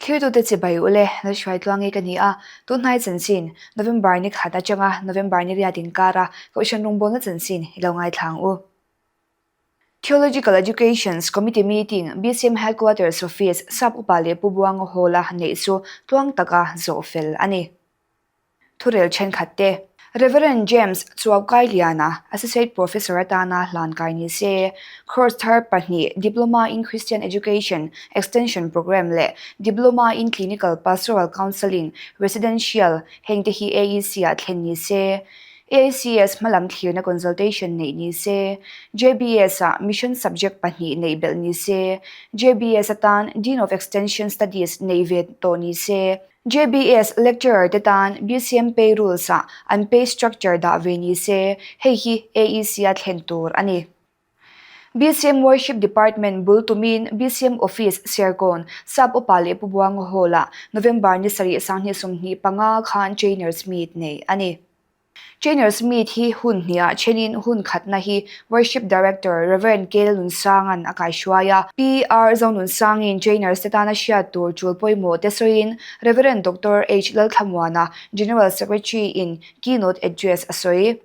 Thlirtute chibai u le, Lalhruaitluangi ka ni a, tunhnai chanchin, November ni khat atanga November ni riat inkara Kohhran rawngbawlna chanchin i lo ngaithla ang u. Theological Educations Committee Meeting, BCM Headquarters Office, Sap Upa leh Pu Buanga Hall-a neih chu tluang taka zawh fel a ni. Thurel thenkhat te. Rev. James Chuaukailiana, Associate Professor atana hlan kai ni se, Course thar pahnih Diploma in Christian Education Extension Programme leh Diploma in Clinical Pastoral Counselling, Residential, heng te hi AEC-ah thlen ni se, AICS hmalam thlirna consultation neih ni se, JBS-ah Mission Subject pahnih neih belh ni se, JBS atan Dean of Extension Studies neih ve tawh ni se, JBS lecturer te tan BCM pay rules ah an pay structure dah ve ni se, hei hi AEC a thlen tur a ni. BCM Worship Department bul tumin BCM Office Serkawn, Sap Upa leh Pu Buanga Hall ah November ni sarih 2025 khan Trainers Meet neih a ni. Trainers Meet hi hun hniah thenin hun khatna hi Worship Director Rev. K. Lunsanga'n a kaihruai a. PR Zonunsangin trainers te tana hriat tur tul pawimawh te sawiin Rev. Doctor H. Lalthlamuana, General Secretary in keynote address a sawi.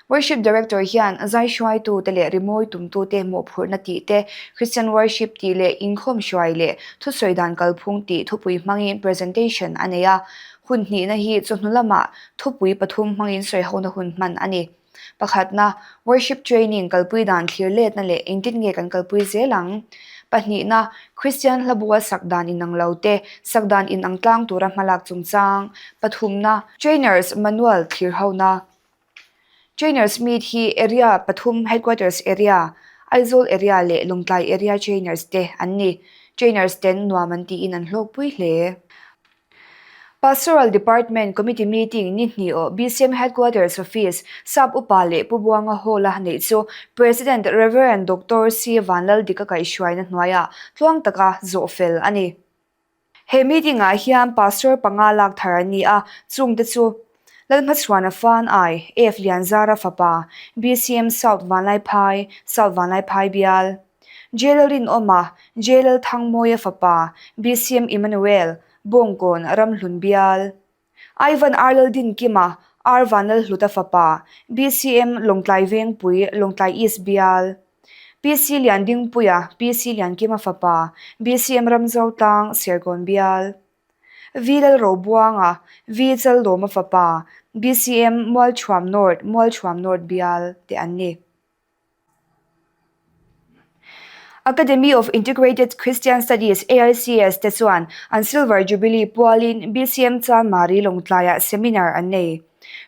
Worship Director hian zai hruaitu te leh rimawi tumtu te mawhphurhna tih te, Christian Worship tih leh inkhawm hruai leh thusawi dan kalphung tih thupui hmangin presentation a nei a. Hun hnihna hi chawhnu lamah thupui pathum hmangin sawihona hun hman a ni. Pakhatna, Worship Training kalpui dan thlir letna leh engtin nge kan kalpui zel ang? Pahnihna, Kristian hlabua sak dan inang lo te, sak dan inang tlang tura hmalak chungchang. Pathumna, Trainers Manual thlir hona. Trainers Meet hi Area pathum Headquarters Area, Aizawl Area leh Lawngtlai Area Trainers te an ni. Trainers ten nuam an tiin an hlawkpui hle. Pastoral Department Committee Meeting ni hnih aw BCM Headquarters Office, Sap Upa leh Pu Buanga Hall-a neih chu President Rev. Doctor C. Vanlaldika kaihhruaina hnuaiah tluang taka zawh fel a ni. He meeting-ah hian Pastor panga lak thar an ni a, chungte chu Lalhmachhuana Fan I, F. Lianzara fapa, BCM South Vanlaiphai, South Vanlaiphai Bial. Jail Rinawma, Jail Thangmawia fapa, BCM Emmanuel, Bawngkawn, Ramhlun Bial. Ivan R Laldinkima, R Vanlalhluta fapa, BCM Lawngtlai Vengpui, Lawngtlai East Bial. PC Liandingpuia, PC Liankima fapa, BCM Ramzotlang, Serkawn Bial. V Lalrobuanga, V Chaldawma fapa, BCM Mualthuam North, Mualthuam North Bial te an ni. Academy of Integrated Christian Studies, AICS, te chuan an Silver Jubilee pualin BCM Chanmari Lawngtlaiah seminar an nei.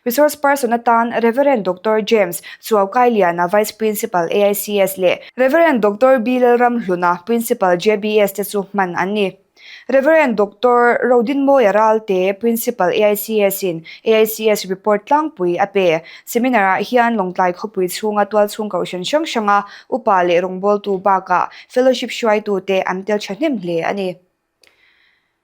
Resource person atan Rev. Doctor James Chuaukailiana, Vice Principal, AICS leh Rev. Doctor B Lalramhluna, Principal, JBS te chu hman an ni. Rev. Doctor Rodinmawia Ralte, Principal, AICS in AICS report tlangpui a pe. Seminar ah hian Lawngtlai khawpui chhunga tualchhung kohhran hrang hranga upa leh rawngbawltu bakah fellowship hruaitute an tel thahnem hle a ni.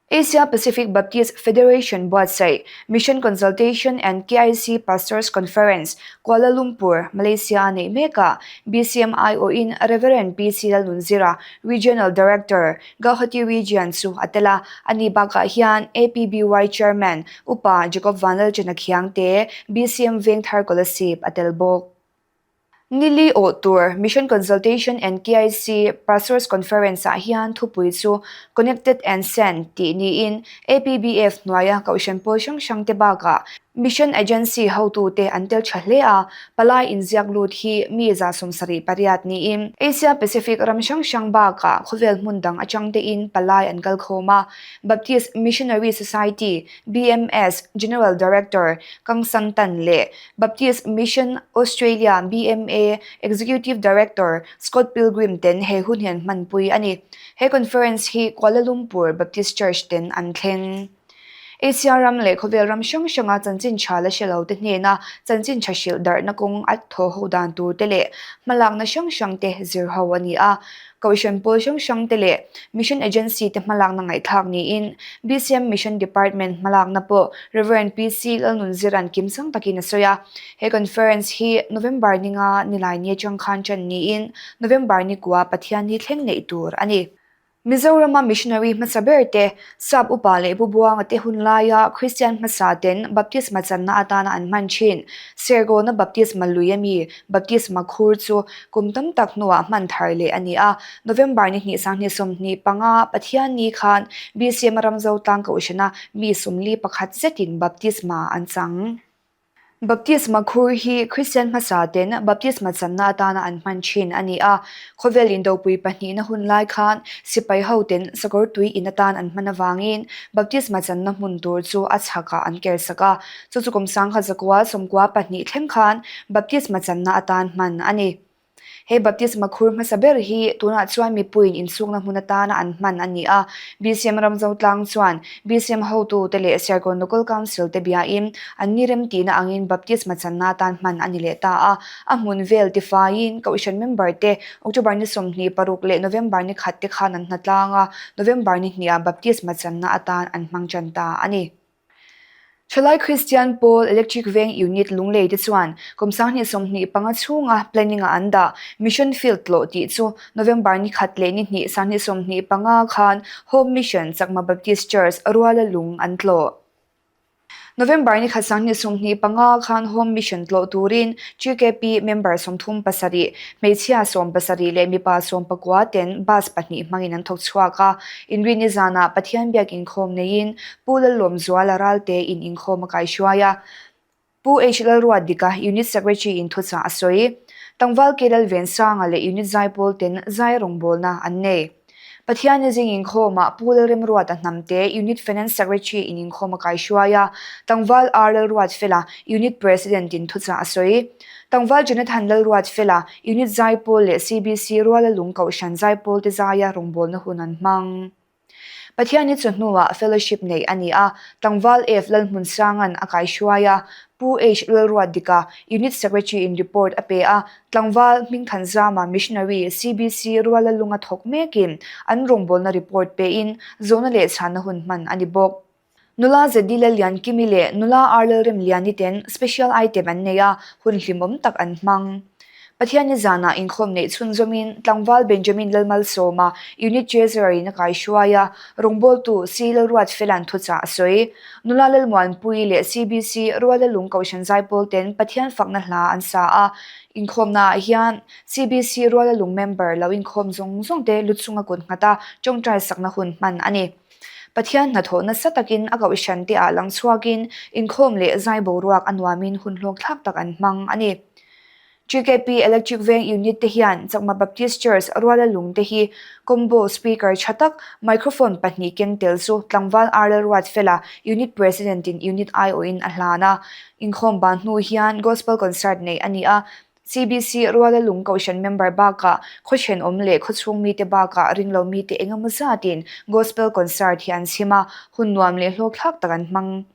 Asia Pacific Baptist Federation buatsaih Mission Consultation and KIC Pastors Conference, Kuala Lumpur, Malaysia a neih mekah BCMI awhin Rev. PC Lalnunzira, Regional Director, Gauhati Region chu a tel a, ani bakah hian APBY Chairman Upa Jacob Vanlalchana Khiangte, BCM Vengthar Kolasib a tel bawk. Nili awh tur Mission Consultation and KIC Pastors Conference ah hian thupui chu Connected and Sent tih niin APBF hnuaia kohhran pawl hrang hrang te bakah Mission Agency hotute an tel tha hle a, palai inziak lut hi mi 78 niin Asia Pacific ram hrang hrang bakah khawvel hmun dang atang tein palai an kal khawm a. Baptist Missionary Society, BMS, General Director Kang Sang Tan leh Baptist Mission Australia, BMA, Executive Director Scott Pilgrim ten he hun hian hmanpui a ni. He conference hi Kuala Lumpur Baptist Church ten an thleng. Asia ram leh khawvel ram hrang hranga chanchin tha la hre lo te hnena chanchin tha hrilh darhna kawng a thaw ho dan tur te leh hmalakna hrang hrang te zir ho a ni a. Kohhran pawl hrang hrang te leh Mission Agency te hmalakna ngaihthlak niin BCM Mission Department hmalakna pawh Rev. PC Lalnunzira'n kimchang takin a sawi a. He conference hi November ninga nilai ni atang khan ṭan niin November ni kua Pathian hi thleng neih tur a ni. Mizorama missionary hmasa ber te, Sap upa leh Pu Buanga te hun laia Kristian hmasa ten baptisma channa atana an hman thin. Sergawna baptisma lui a mi, baptisma khur chu kum tam tak hnuah hman thar leh a ni a. November ni hnih 20 25 Pathianni khan BCM Ramzo tlang kohhrana mi 41 zetin baptisma an chang. Baptisma khur hi Kristian hmasa ten baptisma channa atana an hman thin a ni a. Khawvel indopui pahnihna hun lai khan sipai ho ten sakawr tui in atan an hman avangin baptisma channa hmun tur chu a chhakah an ker sak a. Chu chu kum sangkhat zakua 12 thleng khan baptisma channa atan hman a ni. He baptisma khur hmasa ber hi tunah chuan mipuiin insukna hmun atana an hman a ni a. BCM Ramzotlang chuan BCM hotute leh Serkawn Local Council te biain an ni remtihna angin baptisma channa atan hman a ni leh ta a. A hmun vel tifaiin Kohhran member te October ni 26 leh November ni khat te khan an hnatlang a, November ni hniah baptisma channa atan an hmang tan ta a ni. Thalai Kristian Pawl Electric Veng Unit Lunglei te chuan kum 2025 chhunga planning-a an dah Mission Field tlawh tih chu November ni khat leh ni hnih 2025 khan Home Mission Chakma Baptist Church Ruala lung an tlawh. November ni khat 2025 khan Home Mission tlawh turin GKP member 37, hmeichhia 70 leh mipa 19 ten bus pahnih hmangin an thawk chhuak a. Inrinni zanah Pathian biak inkhawm neiin Pu Lalawmzuala Ralte in inkhawm a kaihruai a. Pu H Lalruatdika Unit Secretary in thuchah a sawi. Tlangval K Lalvensanga leh Unit Zaipawl ten zai rawngbawlna an nei. Pathianni zing inkhawmah Pu Lalremruata Hnamte Unit Finance Secretary in inkhawm a kaihruai a. Tlangval R Lalruatfela Unit President in thuchah a sawi. Tlangval Jonathan Lalruatfela Unit Zaipawl leh CBC Ruala Lung Kohhran Zaipawl te zaia rawngbawlna hun an hmang. Pathianni chu hnuah fellowship neih a ni a, tlangval F Lalhmunsanga'n a kaihruai a, Pu H Lalruatdika, Unit Secretary in report a pe a, tlangval Hmingthanzama Missionary CBC Rualalunga thawk mekin an rawngbawlna report pein zawhna leh chhanna hun hman a ni bawk. Nula Zeddy Lalliankimi leh nula R Lalremliani ten special item an nei a, hun hlimawm tak an hmang. Pathianni zanah inkhawm neih chhunzawmin tlangval Benjamin Lalmalsawma Unit Treasurer in a kaihruai a, rawngbawltu C Lalruatfela'n thuchah a sawi. Nula Lalmuanpuii leh CBC Rualalung Kohhran Zaipawl ten Pathian fakna hla an sa a, inkhawmnaah hian CBC Rualalung member lo inkhawm zawng zawng te lu chunga kut nghat a tawngtai sakna hun hman a ni. Pathian hnathawh nasa takin a kohhran te ah lang chhuakin inkhawm leh zai boruak a nuamin hun hlawkthlak tak an hmang a ni. GKP Electric Veng Unit te hian Chakma Baptist Church Ruala lung te hi combo speaker tha tak microphone pahnih keng tel chu tlangval R Lalruatfela Unit President in Unit aiawhin a hlan a. Inkhawm ban hnu hian Gospel Concert neih a ni a, CBC Ruala Lung Kohhran member bakah khaw thenawm leh khaw chhung mite bakah ringlo mite engemaw zatin Gospel Concert hi an chhim a, hun nuam leh hlawkthlak tak an hmang.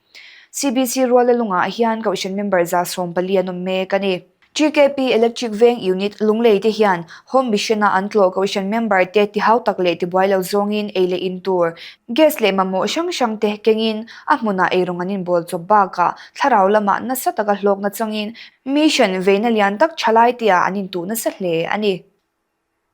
CBC Ruala Lungah hian Kohhran member 140 an awm mek a ni. GKP Electric Veng Unit Lunglei te hian Home Mission-a an tlawh Kohhran member te tihau tak leh tibuai lo zawngin ei leh in tur, gas leh mamawh hrang hrang te kengin a hmunah eirawng an inbawl chawp bakah thlarau lamah nasa taka hlawkna changin Mission veina lian tak thalai tia an intuh nasa hle a ni.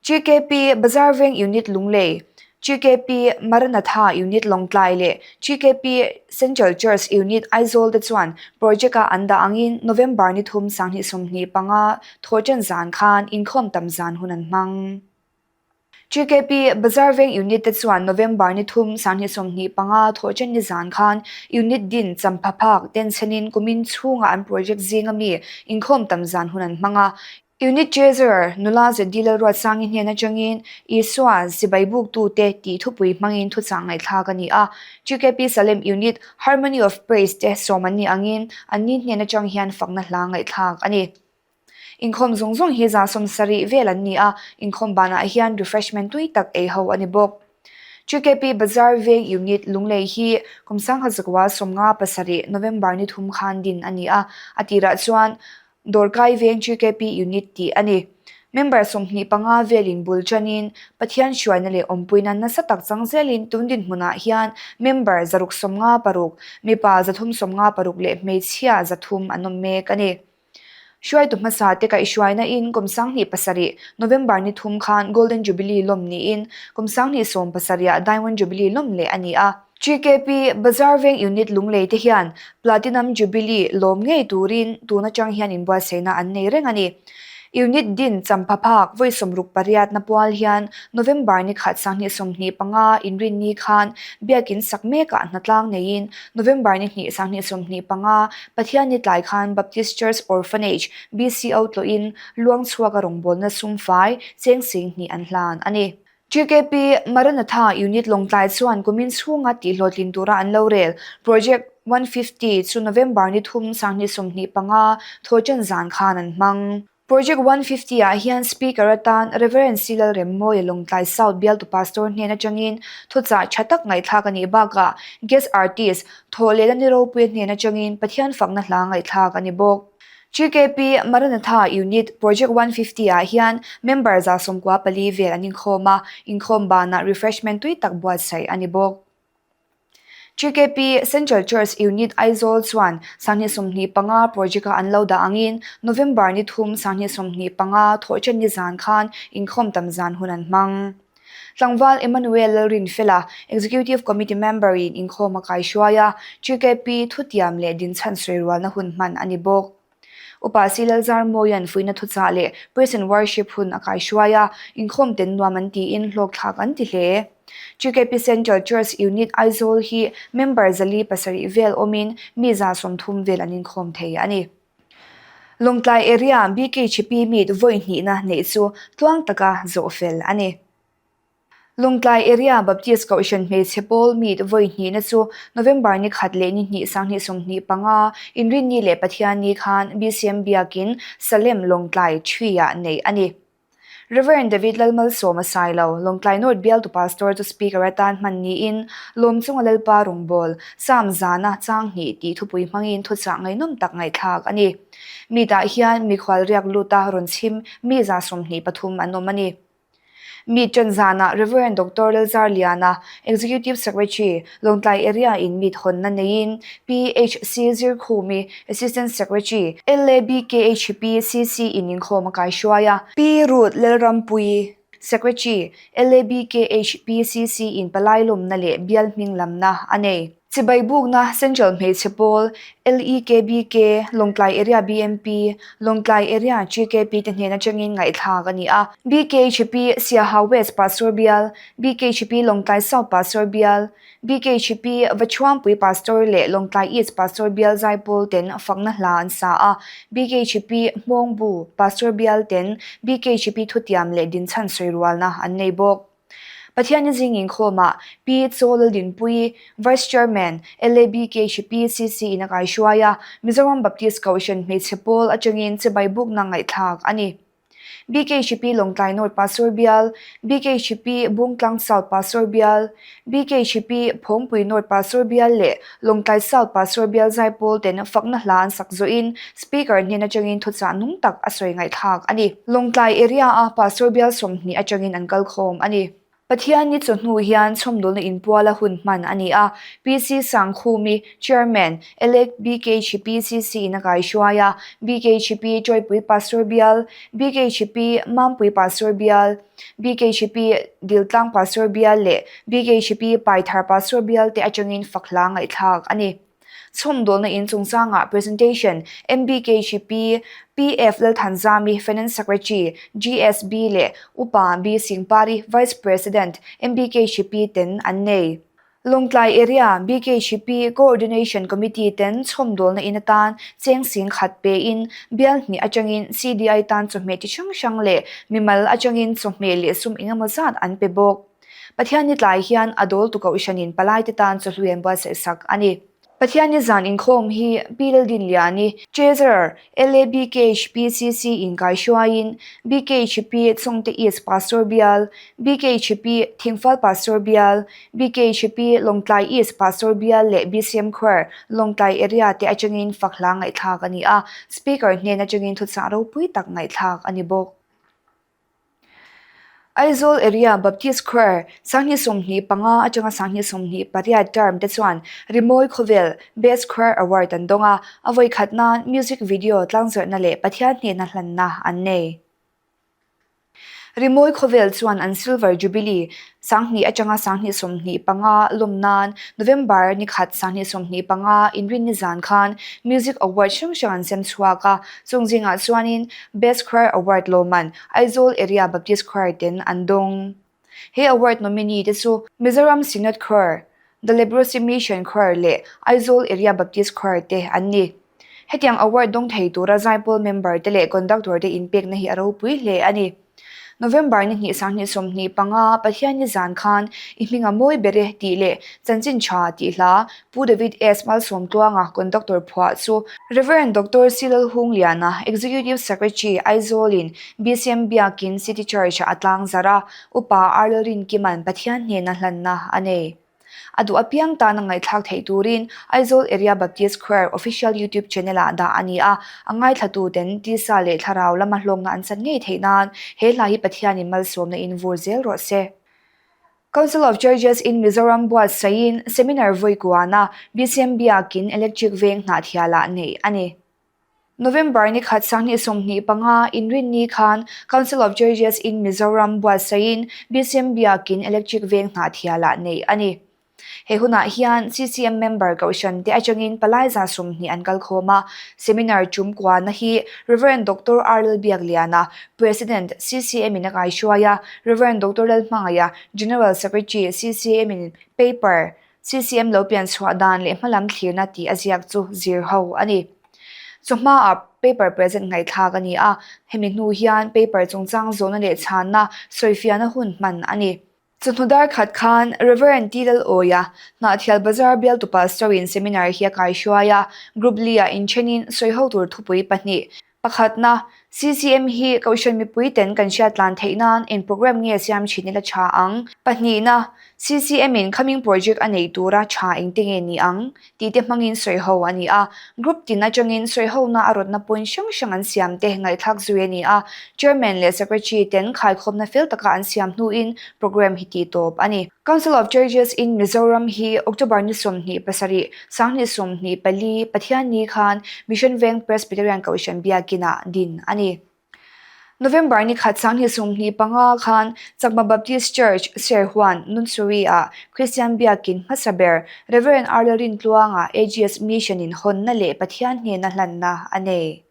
GKP Bazar Veng Unit Lunglei, GKP Maranatha Unit Lawngtlai leh GKP Central Church Unit Aizawl te chuan project-a an dah angin November ni thum 2025 thawhṭan zan khan inkhawm tam zan hun an hmang. GKP Bazar Veng Unit te chuan November ni thum 2025 thawhṭan ni zan khan Unit din champha phak denchhenin kumin chhunga an project zinga mi inkhawm tam zan hun an hmang a. Unit Treasurer nula ZD Lalruatsangi hnen atangin Isua sipai buktute tih thupui hmangin thuchah ngaihthlak a ni a. GKP Salem Unit Harmony of Praise te sawm an nih angin anni hnen atang hian fakna hla ngaihthlak a ni. Inkhawm zawng zawng hi 70 vel an ni a, inkhawm banah hian refreshment tui tak ei ho a ni bawk. GKP Bazar Veng Unit Lunglei hi kum 1957 November ni thum khan din a ni a, a tirah chuan Dawrkai Veng GKP Unit tih a ni. Member 25 velin bul tanin Pathian hruaina leh awmpuina nasa tak chang zelin tun dinhmunah hian member 656, mipa 356 leh hmeichhia 300 an awm mek a ni. Hruaitu hmasa te kaihhruaina in kum 2007 November ni thum khan Golden Jubilee lawm niin kum 2017 ah Diamond Jubilee lawm leh a ni a. GKP Bazar Veng Unit Lunglei te hian Platinum Jubilee lawm ngei turin tun atang hian inbuatsaihna an nei reng a ni. Unit din champha phak vawi 60 pariatna pual hian November ni khat 2025 inrinni khan Biakin sak mekah hnatlang neiin November ni hnih 2025 Pathianni tlai khan Baptist Church Orphanage, BCO, tlawhin luangchhuaka rawngbawlna sumfai cheng 2000 an hlan a ni. GKP Maranatha Unit Lawngtlai chuan kumin chhunga tihhlawhtlin tura an lo rel Project 150 chu November ni thum 2025 thawhṭan zan khan an hmang. Project 150 ah hian Speaker atan Rev. C. Lalremmawia Lawngtlai South bialtu Pastor hnen atangin thuchah tha tak ngaihthlak a nih bakah Guest Artist Thawhlehna ni ropuia hnen atangin Pathian fakna hla ngaihthlak a ni bawk. GKP Maranatha Unit Project 150 ah hian member 94 vel an inkhawm a, inkhawm banah refreshment tui tak buatsaih a ni bawk. GKP Central Church Unit Aizawl chuan 2025 project-a an lo dah angin November ni thum 2025 thawhṭan ni zan khan inkhawm tam zan hun an hmang. Tlangval Emmanuel Lalrinfela, Executive Committee member-in inkhawm a kaihruai a, GKP thutiam leh dinchhan sawirualna hun hman a ni bawk. Upa Si Lalzarmawia'n fuihna thuchah leh Praise and Worship hun a kaihruai a, inkhawm ten nuam an tiin hlawkthlak an ti hle. GKP Central Church Unit Aizawl hi member 407 vel awmin mi 30 vel an inkhawm thei a ni. Lawngtlai Area BKHP Meet vawi hnihna neih chu tluang taka zawh fel a ni. Lawngtlai Area Baptist Kohhran Hmeichhe Pawl Meet vawi hnihna chu November ni khat leh ni hnih 2025 Inrinni leh Pathianni khan BCM Biakin Salem Lawngtlai Ṭhuiah neih a ni. Rev. David Lalmalsawma Sailo, Lawngtlai North bialtu Pastor chu Speaker atan hman niin Lawmchunga Lalpa rawngbâwl, Psalm zana chang hnih tih thupui hmangin thuchah ngaihnawm tak ngaihthlak a ni. Meet-ah hian mikhual riak luta rawn chhim mi 23 an awm a ni. Meet ṭan zanah Rev. Doctor Lalzarliana, Executive Secretary, Lawngtlai Area in meet hawnna neiin PHC Zirkhumi, Assistant Secretary, LABKHPCC in inkhawm a kaihruai a. Pi Ruth Lalrampuii, Secretary, LABKHPCC in palai lawmna leh bial hming lamna a nei. Chibai bukna Central Hmeichhe Pawl, LEKBK, Lawngtlai Area BMP, Lawngtlai Area GKP te hnen atangin ngaihthlak a ni a. BKHP Siaha West Pastor Bial, BKHP Lawngtlai South Pastor Bial, BKHP Vachuampui Pastor leh Lawngtlai East Pastor Bial Zaipawl ten fakna hla an sa a. BKHP Hmawngbu Pastor Bial ten BKHP thutiam leh dinchhan sawirualna an nei bawk. Pathianni zing inkhawmah Pi Chaw Laldinpuii, Vice Chairman, LABKHPCC in a kaihruai a, Mizoram Baptist Kohhran hmeichhe pawl atangin chibai bukna ngaihthlak a ni. BKHP Lawngtlai North Pastor Bial, BKHP Bungtlang South Pastor Bial, BKHP Phawngpui North Pastor Bial leh Lawngtlai South Pastor Bial Zaipawl ten fakna hla an sak zawhin Speaker hnen atangin thuchah nung tak a sawi ngaihthlak a ni. Lawngtlai area-a Pastor Bial 20 atangin an kal khawm a ni. Pathianni chawhnu hian chhawmdawlna inpuala hun hman a ni a, PC Sangkhumi, Chairman, Elect BKHPCC in a kaihruai a, BKHP Tawipui Pastor Bial, BKHP Mampui Pastor Bial, BKHP Diltlang Pastor Bial leh BKHP Paithar Pastor Bial te atangin fak hla ngaihthlak a ni. Chhawmdawlna in chungchangah presentation MBKHP PF Lalthanzami, Finance Secretary, GSB leh Upa B Singpari, Vice President, MBKHP ten an nei. Lawngtlai Area BKHP Coordination Committee ten chhawmdawlna in atan cheng sing khat pein bial hnih atangin CDI tan chawhmeh chi hrang hrang leh mimal atangin chawhmeh leh sum engemaw zat an pe bawk. Pathianni tlai hian a dawltu kohhranin palaite tan chawhlui an buatsaih sak a ni. Pathianni zan inkhawm hi Pi Laldinliani, Treasurer, LABKHPCC in kaihruaiin BKHP Chawngte East Pastor Bial, BKHP Thingfal Pastor Bial, BKHP Lawngtlai East Pastor Bial leh BCM Choir, Lawngtlai Area te atangin fak hla ngaihthlak a ni a, Speaker hnen atangin thuchah ropui tak ngaihthlak a ni bawk. Aizawl Area Baptist Choir 2025 atanga 2028 term te chuan Rimawi Khawvel Best Choir Award an dawng a, a vawi khat nan music video tlangzarhna leh Pathian hnehna hlanna an nei. Rimawi Khawvel chuan an Silver Jubilee 2000 atanga 2025 lawm nan November ni khat 2025 inrinni zan khan Music Award hrang hrang an sem chhuak a, chung zingah chuanin Best Choir Award lawmman Aizawl Area Baptist Choir ten an dawng. He award nominee te chu Mizoram Synod Choir, The Leprosy Mission Choir leh Aizawl Area Baptist Choir te an ni. Hetiang award dawng thei tura zaipawl member te leh conductor te inpekna hi a ropui hle a ni. November ni hnih 2025 Pathianni zan khan I hminga mawi ber e tih leh Chanchin tha tih hla Pu David S. Malsawmtluanga conductor phuah chu Rev. Doctor C. Lalhungliana, Executive Secretary, Aizawlin BCM Biakin City Church-ah a tlang zarh a, Upa R. Lalrinkima'n Pathian hnena hlanna a nei. A duh apiang tana ngaihthlak theih turin Aizawl Area Baptist Choir Official YouTube Channel-ah dah a ni a, a ngaithlatuten tisa leh thlarau lama hlawkna an chan ngei theih nan he hla hi Pathianin malsawmna in vur zel rawh se. Council of Churches in Mizoram buatsaihin seminar vawi kuana BCM Biakin Electric Veng hnahthialah neih a ni. November ni khat 2025 inrinni khan Council of Churches in Mizoram buatsaihin BCM Biakin Electric Veng hnahthialah neih a ni. He hunah hian CCM member kohhran te atangin palai 20 an kal khawm a, seminar tum kuana hi Rev. Doctor R. Lalbiakliana, President, CCM in a kaihruai a, Rev. Doctor Lalhmangaia, General Secretary, CCM in paper, CCM lo pian chhuah dan leh hmalam thlirna tih a ziak chu zir ho a ni. Chawhmaah paper present ngaihthlak a ni a, hemi hnu hian paper chungchang zawhna leh chhanna sawifiahna hun hman a ni. Chawhnu dar khat khan Rev. T. Lalawia, Hnahthial Bazar bialtu Pastor-in seminar hi a kaihruai a, Group Li-ah inthenin sawiho tur thupui pahnih, pakhatna, CCM hi Kohhran mipui ten kan hriat tlan theih nan eng program nge siam thin ila tha ang? Pahnihna, CCM-in coming project a neih tura tha engte nge ni ang? tih te hmangin sawiho a ni a. Group tin atangin sawihona a rawtna point hrang hrang an siam te ngaihthlak zui a ni a. Chairman leh Secretary ten khaikhawmna fel taka an siam hnuin program hi tih tawp a ni. Council of Churches in Mizoram hi October ni 27, 2024, Pathianni khan Mission Veng Presbyterian Kohhran Biakinah din a ni. November ni khat 2025 khan Chakma Baptist Church, Serhuan, Nunsuri-ah Kristian Biakin hmasa ber Rev. R. Lalrintluanga AGS Mission-in hawnna leh Pathian hnena hlanna a nei.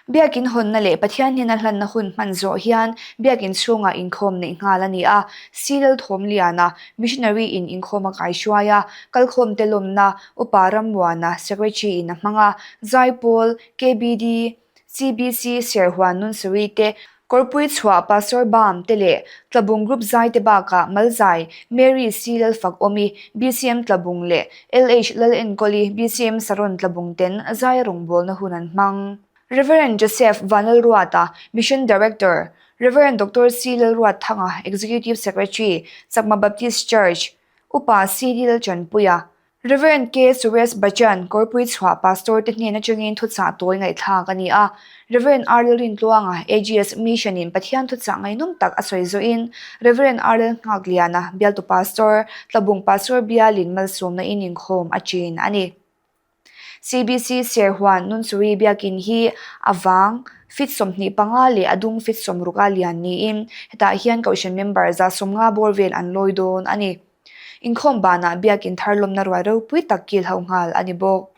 Biakin hawnna leh Pathian hnena hlanna hun hman zawh hian Biakin chhungah inkhawm neih nghal a ni a, C. Lalthawmliana, Missionary-in inkhawm a kaihruai a, kalkhawmte lawmna Upa Rammuana, Secretary-in a hmang a, Zaipawl, KBD, CBC Serhuan Nunsuri te, Kawrpui chhuah Pastor Bam te leh Tlabung Group zai te bakah Malzai, Mary C Lalfak Awmi, BCM Tlabung leh LH Lalenkawli, BCM Saron Tlabung ten zai rawngbawlna hun an hmang. Rev. Joseph Vanlalruata, Mission Director, Rev. Doctor C Lalruatthanga, Executive Secretary, Chakma Baptist Church, Upa CD Lalchanpuia, Rev. K. Suresh Bachchan, Kawrpui chhuah Pastor te hnen atangin thuchah tawi ngaihthlak a ni a. Rev. R. Lalrintluanga, AGS Mission in Pathian thuchah ngaihnawm tak a sawi zawhin Rev. R. Lalnghakliana, Bialtu Pastor, Tlabung Pastor Bialin malsawmna in inkhawm a chin a ni. CBC Serhuan Nunsuri Biakin hi a vang fit 25 leh a dung fit 60 a lian niin hetah hian Kohhran member 150 bawr vel an lawi dawn a ni. Inkhawm banah biakin thar lawmna ruai ropui tak kil ho nghal a ni bawk.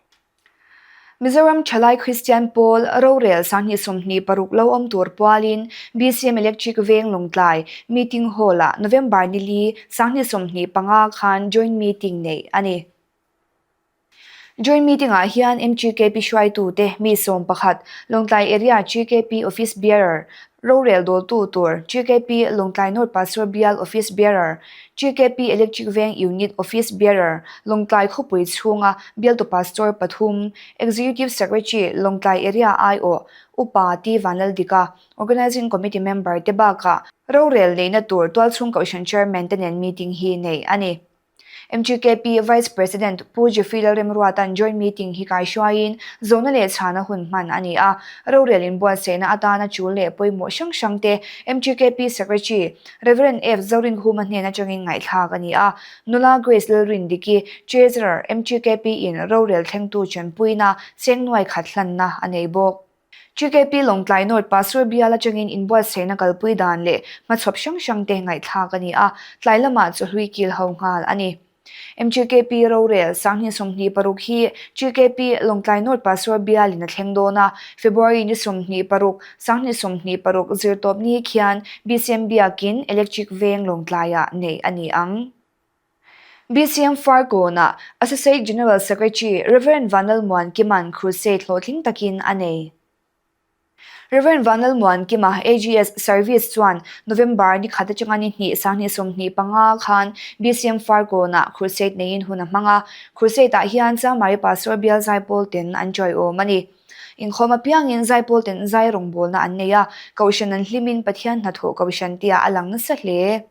Mizoram Thalai Kristian Pawl rorel 2026 lo awm tur pualin BCM Electric Veng Lawngtlai Meeting Hall-ah November ni li 2025 khan Joint Meeting neih a ni. Joint Meeting-ah hian MGKP hruaitute mi 11, Lawngtlai Area GKP Office Bearer, rorel dawltu tur GKP Lawngtlai North Pastor Bial Office Bearer, GKP Electric Veng Unit Office Bearer, Lawngtlai khawpui chhunga bialtu Pastor pathum, Executive Secretary Lawngtlai Area aiawh Upa T Vanlaldika, Organising Committee member te bakah rorel neihna tur tualchhung kohhran Chairman te nen meeting hi neih a ni. MGKP Vice President Pu Jeffrey Lalremruata'n Joint Meeting hi kaihruaiin zawhna leh chhana hun hman a ni a. Rorel inbuatsaihna atana chul leh pawimawh hrang hrangte MGKP Secretary Rev. F. Zorinkhuma hnen atangin ngaihthlak a ni a. Nula Grace Lalrindiki, Treasurer, MGKP in rorel thlengtu chanpuina cheng nuai khat hlanna a nei bawk. GKP Lawngtlai North Pastor bial atangin inbuatsaihna kalpui dan leh hmachhawp hrang hrang te ngaihthlak a ni a, tlai lamah chawhlui kil ho nghal a ni. MGKP rorel Sanghnih 26 hi GKP Lawngtlai North Pastor bialin a thleng dawn a, February ni 26, Sanghnih 26 zirtawp ni khian BCM biakin Electric Veng Lawngtlaiah neih a ni ang. BCM Farkawnah Associate General Secretary Rev. Vanlalmuan Kima'n Crusade hlawhtling takin a nei. Rev. Vanlalmuan Kima AGS Service chuan November ni khat atanga ni hnih 20 25 khan BCM Farkawnah Crusade neiin hun a hmang a, Crusade-ah hian Chamari Pastor Bial Zaipawl ten an chawiawm a ni. Inkhawm apiangin Zaipawl ten zai rawngbawlna an nei a, Kohhran an hlimin Pathian hnathawh Kohhran tia a lang nasa hle.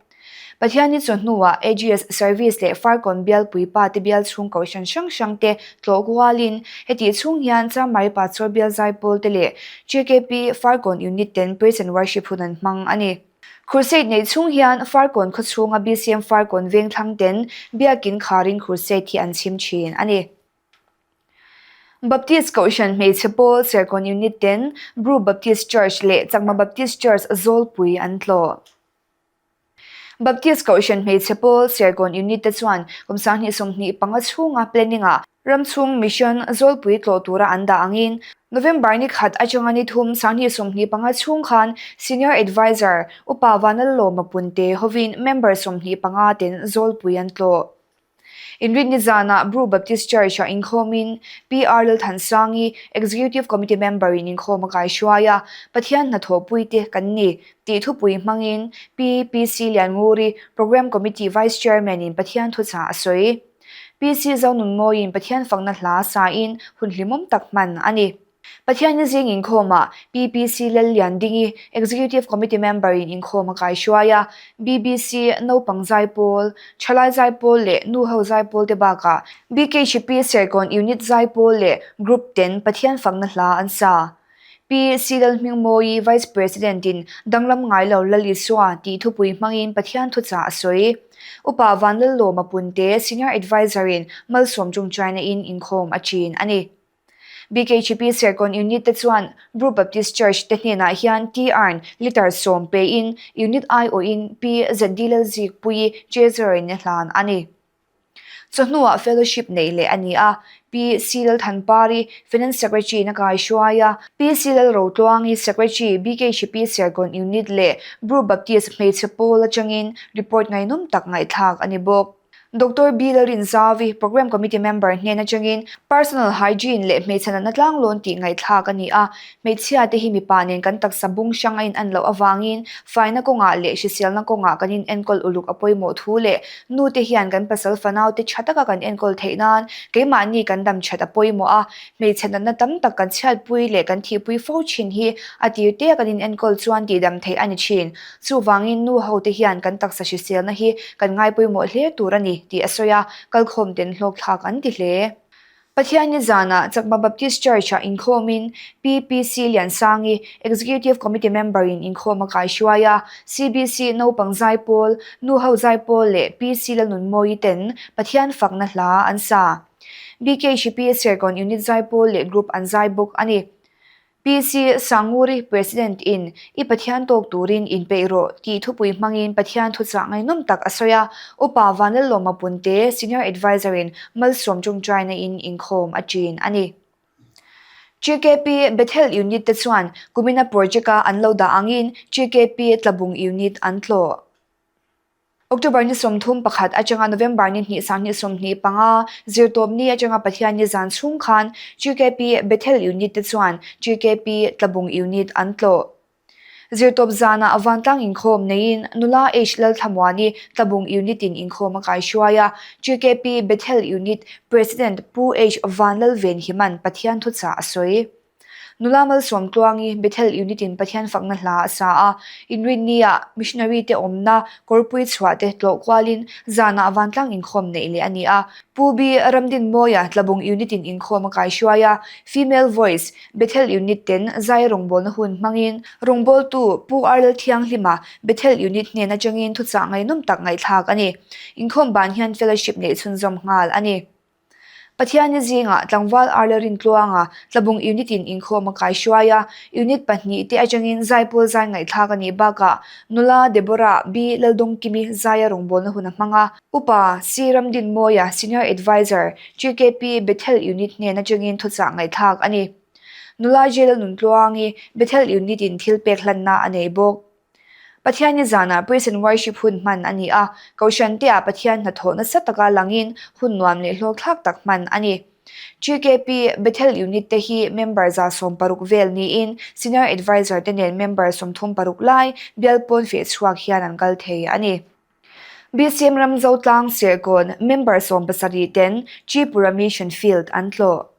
Pathianni chu hnuah AGS Service leh Farkawn bialpui pa te bial chhung kohhran hrang hrang te tlawh kualin hetih chhung hian Chamari Pastor bial zaipawl te leh GKP Farkawn Unit ten Praise and Worship hun an hmang a ni. Crusade neih chhung hian Farkawn khawchhunga BCM Farkawn vengthlang ten Biakin kharin Crusade hi an chhim thin a ni. Baptist Kohhran Hmeichhe Pawl Serkawn Unit ten Bru Baptist Church leh Chakma Baptist Church Zawlpui an tlawh. Baptist Kohhran Hmeichhe Pawl Serkawn Unit te chuan kum 2025 chhunga planning-ah ramchhung mission Zawlpui tlawh tura an dah angin November ni khat atanga ni thum 2025 chhung khan Senior Adviser Upa Vanlalawma Punte hovin member 25 ten Zawlpui an tlawh. Inrinni zanah Bru Baptist Church-ah inkhawmin PR Lalthansangi, Executive Committee member-in inkhawm a kaihruai a, Pathian hnathawhpuite kan ni tih thupui hmangin Pi PC Liannguri, Programme Committee Vice Chairman-in Pathian thuchah a sawi. PC Zonunmawiin Pathian fakna hla sain hun hlimawm tak hman a ni. Pathianni zing inkhawmah PPC Lalliandingi, Executive Committee member-in inkhawm a kaihruai a, BBC naupang zaipawl, thalai zaipawl leh nuho zaipawl te bakah BKHP Serkawn Unit zaipawl leh Group ten Pathian fakna hla an sa. Pi C Lalhmingmawi, Vice President-in Danglam ngai lo Lal Isua tih thupui hmangin Pathian thuchah a sawi. Upa Vanlallawma Punte, Senior Adviser-in Malsawm Chungchaina-in inkhawm a chin a ni. BKHP Serkawn Unit te chuan Bru Baptist Church te hnenah hian tea urn litre 10 pein Unit aiawhin Pi ZD Lalzikpuii Treasurer-in a hlan a ni. Chawhnuah Fellowship neih leh a ni a, Pi C Lalthanpari, Finance Secretary-in a kaihruai a, Pi C Lalrotluangi, Secretary, BKHP Serkawn Unit leh Bru Baptist hmeichhe pawl atangin report ngaihnawm tak ngaihthlak a ni bawk. Doctor B. Lalrinzavi, Programme Committee member hnen atangin Personal Hygiene leh hmeichhe natna tlanglawn tih ngaihthlak a ni a. Hmeichhia te hi mipa nen kan taksa bung hrang a inan loh avangin faina kawngah leh hriselna kawngah kan inenkawl uluk a pawimawh thu leh nu te hian kan pasal fanau te tha taka kan enkawl theih nan keimahni kan dam that a pawimawh a. Hmeichhe natna tam tak kan chhiatpui leh kan thihpui fo thin hi a tir te a kan inenkawl chuan tihdam theih a ni thin. Chuvangin nu hote hian kan taksa hriselna hi kan ngaipawimawh hle tur a ni tih a sawi a, kalkhawm ten hlawkthlak an ti hle. Pathianni zanah Chakma Baptist Church-ah inkhawmin PPC Liansangi, Executive Committee member-in inkhawm a kaihruai a, CBC naupang zaipawl, nu ho zaipawl leh PC Lalnunmawii ten Pathian fakna hla an sa. BKHP Serkawn Unit zaipawl leh group an zai bawk a ni. PC Sanguri President in I Pathian tawk turin inpeih rawh tih thupui hmangin Pathian thuchah ngaihnawm tak a sawi a, Upa Vanlalawma Punte, Senior Adviser in Malsawm Tawngtaina in inkhawm a ṭin a ni. GKP Bethel Unit te chuan kumina project a an lo dah angin GKP Tlabung Unit an tlawh. October ni 31 atanga November ni hnih 2025 zirtawp ni atanga Pathianni zan chhung khan GKP Bethel Unit te chuan GKP Tlabung Unit an tlawh. Zirtawp zanah vantlang inkhawm neiin Nula H Lalthlamuani Tlabung Unit in inkhawm a kaihruai a, GKP Bethel Unit President Pu H Vanlalvenhiman Pathian thuchah a sawi. Nula Malsawmtluangi Bethel Unit-in Pathian fakna hla a sa a, Inrinni-ah missionary te awmna kawrpui chhuah te tlawh kualin zanah vantlang inkhawm neih leh a ni a. Pu B. Ramdinmawia Tlabung Unit-in inkhawm a kaihruai a, Female Voice, Bethel Unit ten zai rawngbawlna hun hmangin rawngbawltu Pu R. Lalthianghlima Bethel Unit hnen atangin thuchah ngaihnawm tak ngaihthlak a ni. Inkhawm ban hian fellowship neih chhunzawm nghal a ni. Pathianni zingah tlangval Arla Rintluanga Tlabung Unit-in inkhawm a kaihruai a, Unit pahnihte atangin zaipawl zai ngaihthlak a nih bakah nula Deborah B. Laldawngkimi zaia rawngbawlna hun a hmang a. Upa C. Ramdinmawia, Senior Adviser, GKP Bethel Unit hnen atangin thuchah ngaihthlak a ni. Nula J. Lalnuntluangi Bethel Unit-in thilpek hlanna a nei bawk. Pathianni zanah Praise and Worship hun hman a ni a, Kohhran te ah Pathian hnathawh nasa taka langin hun nuam leh hlawkthlak tak hman a ni. GKP Bethel Unit te hi member 160 vel niin Senior Adviser te nen member 36 lai bial pawn feh chhuak hian an kal thei a ni. BCM Ramzotlang Serkawn member 17 ten Tripura Mission Field an tlawh.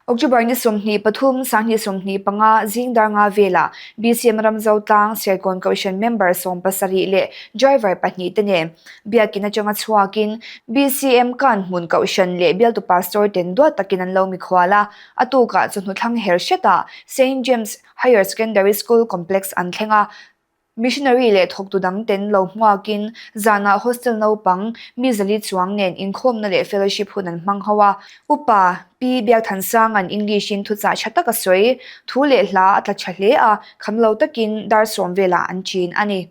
October ni 23, 2025 zing dar nga velah BCM Ramzotlang Serkawn Kohhran member 70 leh driver pahnih te nen Biakin atanga chhuakin BCM Kanhmun Kohhran leh bialtu pastor ten duat takin an lo mikhual a, a tukah chawhnu thlang her hretah Saint James Higher Secondary School Complex an thleng a. Missionary leh thawktu dang ten lo hmuakin zanah hostel naupang mi zali chuang nen inkhawmna leh fellowship hun an hmang ho a. Upa Pi Biakthansanga'n English-in thuchah tha tak a sawi. Thu leh hla a tla tha hle a, kham lo takin dar sawm velah an ṭin a ni.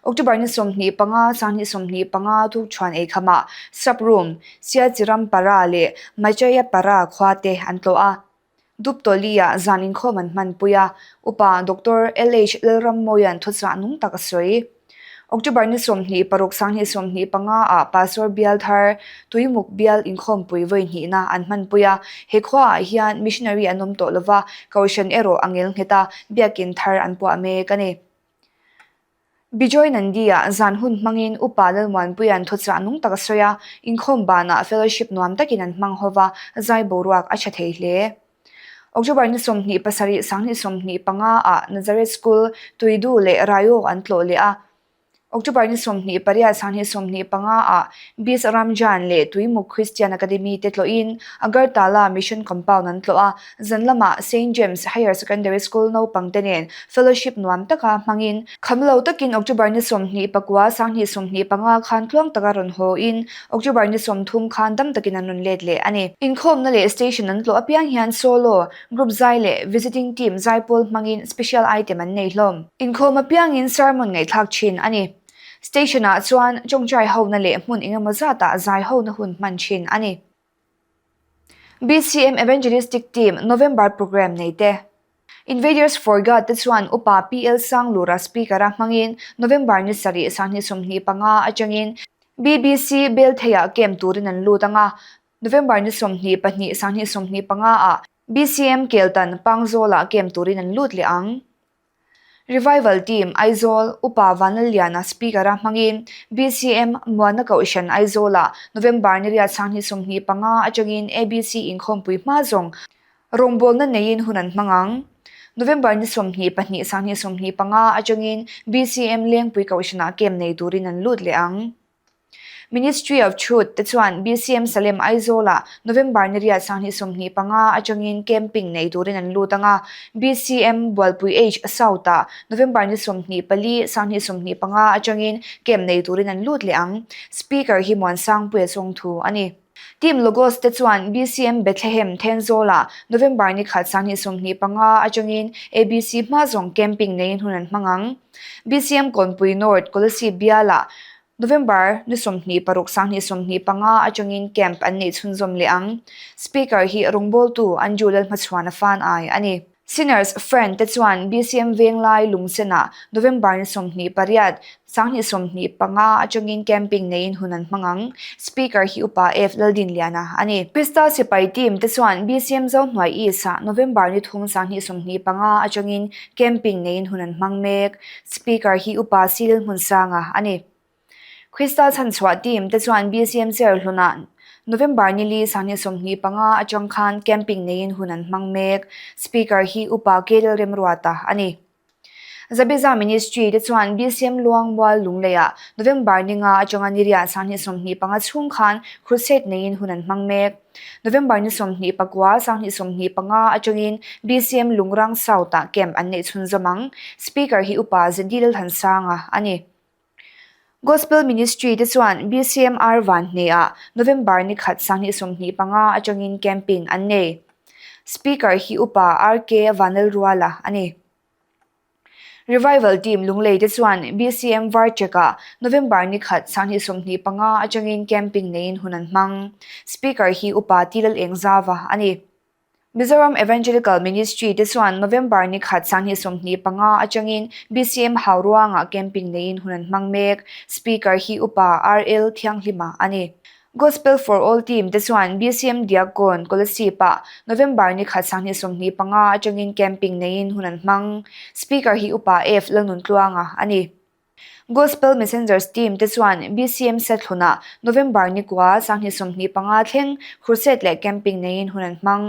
October ni 25, 2025 tukṭhuan eikhamah Sub Room, Sialchirampara leh Machayapara khua te an tlawh a. Duptawli-ah zan inkhawm an hmanpui a, Upa Doctor LH Lalrammawia'n thuchah nung tak a sawi. October ni 26 2025 ah Pastor Bial thar Tuimuk Bial inkhawmpui vawi hnihna an hmanpui a, he khuaah hian missionary an awm tawh lova, Kohhran erawh a ngel nghet a, biakin thar an puah mek a ni. Bijoy Nandi-ah zan hun hmangin Upa Lalmuanpuia'n thuchah nung tak a sawi a, inkhawm banah fellowship nuam takin an hmang ho va, zai boruak a tha thei hle. October ni 27, 2025 ah Nazareth School, Tuidu leh Raio an tlawh leh a. October ni 28, 2025 ah Bis Ramjan leh Tuimuk Christian Academy te tlawhin Agartala Mission Compound an tlawh a, Zan lamah Saint James Higher Secondary School naupangte nen fellowship nuam taka hmangin, kham lo takin October ni 29, 2025 khan tluang taka rawn hawin October ni 30 khan dam takin an rawn let leh a ni. Inkhawmna leh station an tlawh apiang hian solo, group zai leh visiting team zaipawl hmangin special item an nei hlawm. Inkhawm apiangin sermon ngaihthlak thin a ni. Station-ah chuan tawngtai hona leh hmun engemaw zatah zai hona hun hman thin a ni. BCM Evangelistic Team November Programme nei te. Invaders for God te chuan Upa PL Sanglura Speaker-a hmangin November ni sarih 2025 atangin BBC Beltheiah camp turin an lut ang a, November ni 22 2025 ah BCM Keltan Pangzawlah camp turin an lut leh ang. Revival Team, Aizawl, Upa Vanlalliana Speaker-a hmangin BCM Muanna Kohhran Aizawlah November ni riat 2025 atangin ABC inkhawmpui hma zawng rawngbawlna neiin hun an hmang ang. November ni 22 2025 atangin BCM Lengpui Kohhranah camp nei turin an lut leh ang. Ministry of Truth te chuan BCM Salem Aizawlah November ni riat 2025 atangin camping nei turin an lut ang a, BCM Bualpui H South-ah November ni 24, 2025 atangin camp nei turin an lut leh ang. Speaker hi Muansangpuia chawngthu a ni. Team Logos te chuan BCM Bethlehem Thenzawlah November ni khat 2025 atangin ABC hma zawng camping neiin hun an hmang ang. BCM Kawnpui North Kolasib bialah November ni 26 2025 atangin camp an neih chhunzawm leh ang. Speaker hi rawngbawltu Anju Lalhmachhuana fan ai a ni. Sinners Friend te chuan BCM Venglai Lungsenah November ni 28 2025 atangin camping neiin hun an hmang ang. Speaker hi Upa F Laldinliana a ni. Krista Sipai Team te chuan BCM Zohnuai East-ah November ni 3 2025 atangin camping neiin hun an hmang mek. Speaker hi Upa C Lalhmunsanga a ni. Krista chhanchhuah team te chuan BCM Cherhlunah November ni li 2025 atang khan camping neiin hun an hmang mek. Speaker hi Upa K Lalremruata a ni. Zabiza Ministry te chuan BCM Luangmual Lungleiah November ni nga atanga ni riah 2025 chhung khan crusade neiin hun an hmang mek. November ni 29, 2025 atangin BCM Lungrang South-ah camp an neih chhunzawm ang. Speaker hi Upa ZD Lalthansanga a ni. Gospel Ministry te chuan BCMR Vanhne-ah November ni khat 2025 atangin camping an nei. Speaker hi Upa RK Vanlalruala a ni. Revival Team Lunglei te chuan BCM Varchek-ah November ni khat 2025 atangin camping neiin hun an hmang. Speaker hi Upa T Lalengzava a ni. Mizoram Evangelical Ministry te chuan November ni khat 2025 atangin BCM Hauruangah camping neiin hun an hmang mek. Speaker hi Upa RL Thianghlima a ni. Gospel for All Team te chuan BCM Diakkawn, Kolasib-ah November ni khat 2025 atangin camping neiin hun an hmang. Speaker hi Upa F Lalnuntluanga a ni. Gospel Messengers Team te chuan BCM Sethlunah November ni kua 2025 thleng crusade leh camping neiin hun an hmang.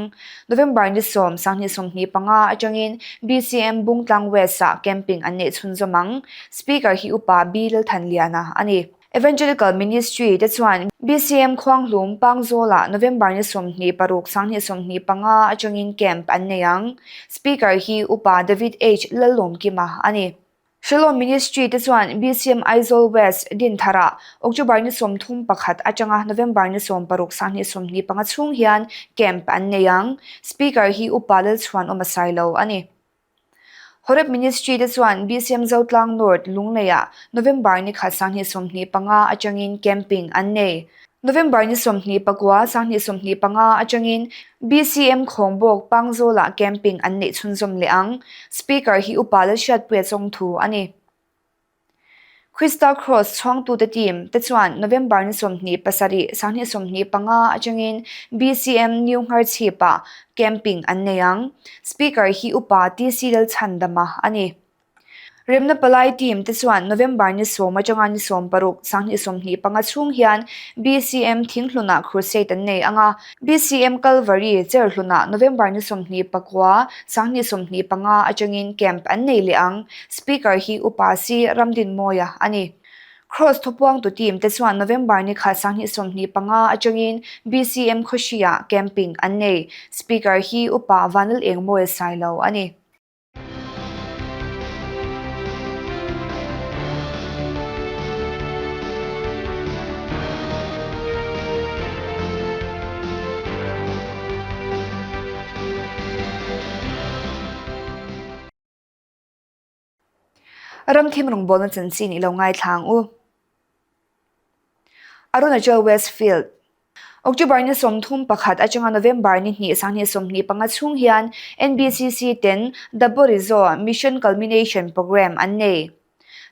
November ni sawm 2025 atangin BCM Bungtlang West-ah camping an neih chhunzawm ang. Speaker hi Upa B Lalthanliana a ni. Evangelical Ministry te chuan BCM Khuanghlum Pangzawlah November ni 26 2025 atangin camp an nei ang. Speaker hi Upa David H Lallawmkima a ni. Shalom Ministry te chuan BCM Aizawl West Dintharah October ni 31 atanga November ni 16 2025 chhung hian camp an nei ang. Speaker hi Upa Lalchhuanawm a sailo a ni. Horeb Ministry te chuan BCM Zotlang North Lungleiah November ni khat 2025 atangin camping an nei. November ni 29 2025 atangin BCM Khawngbawk Pangzawlah camping an neih chhunzawm leh ang. Speaker hi Upa Lalhriatpuia chawngthu a ni. Krista Cross chhuangtute team te chuan November ni 27 2025 atangin BCM New Ngharchhipah camping an nei ang. Speaker hi Upa TC Lalchhandama a ni. Remna Palai team te chuan November ni sawm atanga ni 16 2025 chhung hian BCM Thinghlunah crusade an nei ang a, BCM Calvary Cherhlunah November ni 29 2025 atangin camp an nei leh ang. Speaker hi Upa C Ramdinmawia a ni. Cross thupuangtu team te chuan November ni khat 2025 atangin BCM Khawhriah camping an nei. Speaker hi Upa Vanlal Engmawia Sailo a ni. Ramthim rawngbawlna chanchin i lo ngaithla ang u. Arunachal West Field October ni 31 atanga November ni hnih 2025 chhung hian NBCC ten Daborizo Mission Culmination Programme an nei.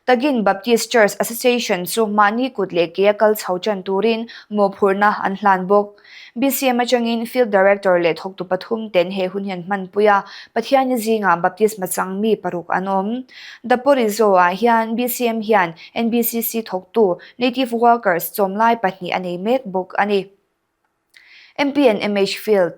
Tagin Baptist Church Association chu mahni kut leh ke a kal chho tan turin mawhphurhna an hlan bawk. BCM atangin Field Director leh thawktu pathum ten he hun hi an hmanpui a, Pathianni zingah Baptist machang mi paruk an awm. Daporizo ah hian BCM hian NBCC thawktu Native Workers chawmlai pahnih a nei mek bawk a ni. MP and MH Field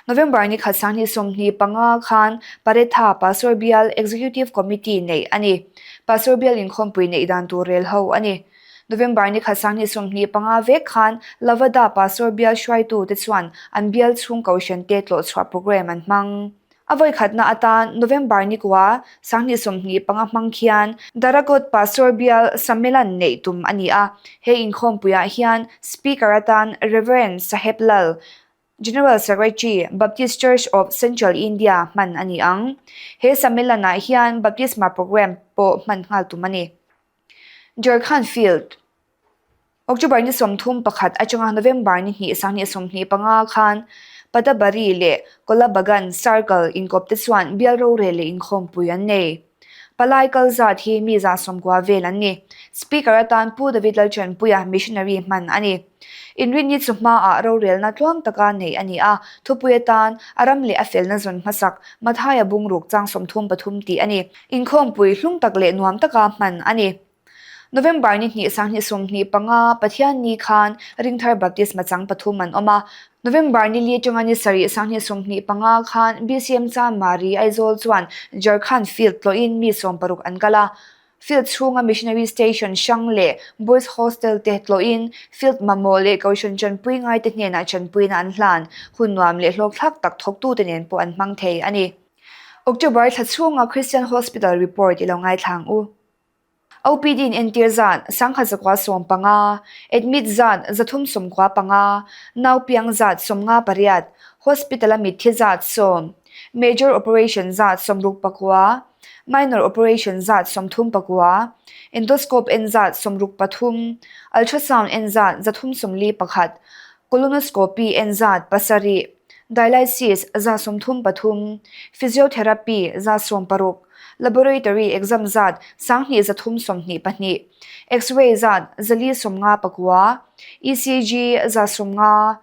November ni khat 2025 khan Paretha Pastor Bial Executive Committee neih a ni. Pastor Bial inkhawmpui neih dan tur rel ho a ni. November ni khat 2025 vek khan Lavada Pastor Bial hruaitu te chuan an bial chhung kohhran te tlawhchhuah programme an hmang. A vawikhatna atan November ni kua 2025 hmang khian Darakot Pastor Bial Sammelan neih tum a ni a. He inkhawmpuiah hian Speaker atan Rev. Saheb Lal, General Secretary, Baptist Church of Central India hman a ni ang. He Sammelanah hian Baptisma Programme pawh hman nghal tum a ni. Jharkhand Field October ni 31 atanga November ni hnih 2025 khan Padabari leh Kolabagan Circle inkawp te chuan bial rorel leh inkhawmpui an nei. Palai kal zat hi mi za sawmkua vel an ni. Speaker atan Pu David Lalchanpuia missionary hman a ni. Inrinni chu hmaah rorelna tluang taka neih a ni a, thupui atan a ram leh a felna zawn hmasak Mathaia bungruk chang 33 tih a ni. Inkhawmpui hlung tak leh nuam taka hman a ni. November ni hnih 2025 Pathianni khan Ringthar Baptisma chang pathum an awm a. November ni li atanga ni sarih 2025 khan BCM Chanmari Aizawl chuan Jharkhand Field tlawhin mi 60 an kal a. Field chhunga Missionary Station hrang leh Boys Hostel te tlawhin Field mamawh leh Kohhran chanpui ngaite hnenah chanpuina an hlan. Hun nuam leh hlawkthlak tak thawktute nen pawh an hmang thei a ni. October thla chhunga Christian Hospital report i lo ngaithla ang u. OPD in entir zat 1115, admit zat 395, naupiang zat 58, hospital-a mitthi zat 10, major operation zat 69, minor operation zat 39, endoscope en zat 63, ultrasound en zat 341, colonoscopy en zat 7, Dialysis, 33, Physiotherapy, 60, Laboratory exam zat 2322, X-ray zat 459, ECG 150,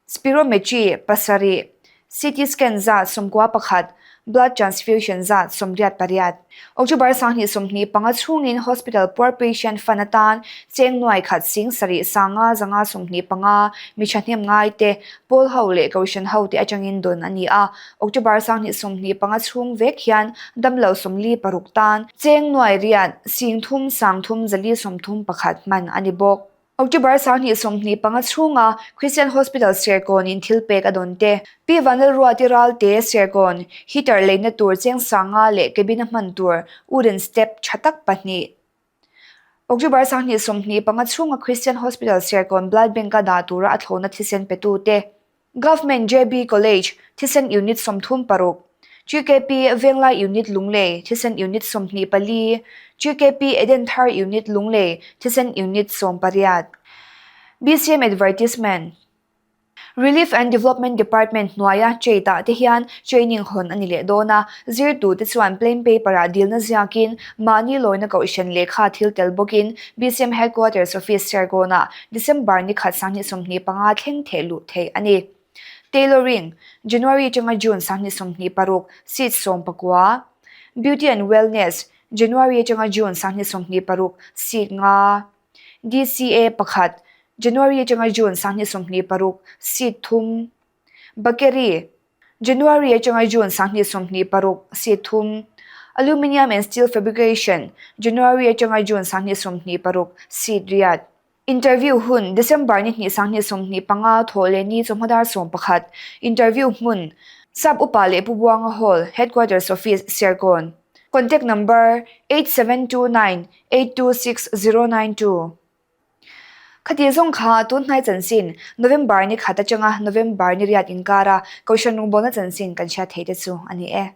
Spirometry 7, CT scan zat 91, Blood transfusion zat 88. October 2025 chhungin Hospital Poor Patient Fund atan cheng nuai khat sing sarih sanga zanga 25 mi thahnem ngai te, pawl ho leh kohhran ho te atangin dawn a ni a. October 2025 chhung vek hian damlo 46 tan cheng nuai riat sing thum sang thum zali 31 hman a ni bawk. October 2025 chhunga Christian Hospital Serkawn in thil pek a dawn te, Pi Vanlalruati Ralte Serkawn heater leina tur cheng sanga leh cabin a hman tur wooden step tha tak pahnih. October 2025 chhunga Christian Hospital Serkawn Blood Bank a dah tura a thlawhna thisen petu te, Government JB College thisen unit 36, GKP Venglai Unit Lunglei thisen unit 24, GKP Edenthar Unit Lunglei thisen unit 18. BCM Advertisement Relief and Development Department hnuaia trade ah te hian training hawn a ni leh dawn a, zirtute chuan plain paper ah dilna ziakin mahni lawina kohhran lehkha thil tel bawkin BCM Headquarters Office Serkawn ah December ni khat 2025 thleng theh luh theih a ni. Tailoring, January atanga June 2026, seat 19, Beauty and Wellness, January atanga June 2026, seat 5, DCA pakhat, January atanga June 2026, seat 3, Bakery, January atanga June 2026, seat 3, Aluminium and Steel Fabrication, January atanga June 2026, seat 8. Interview hun, December ni hnih 2025 thawh leh ni chawhma dar 11, Interview hmun, Sap Upa leh Pu Buanga Hall, Headquarters Office, Serkawn. Contact number, 8729 826092. Khati zawng kha tun hnai chanchin, November ni khat atanga November ni riat inkara Kohhran rawngbawlna chanchin kan hriat theih te chu a ni e.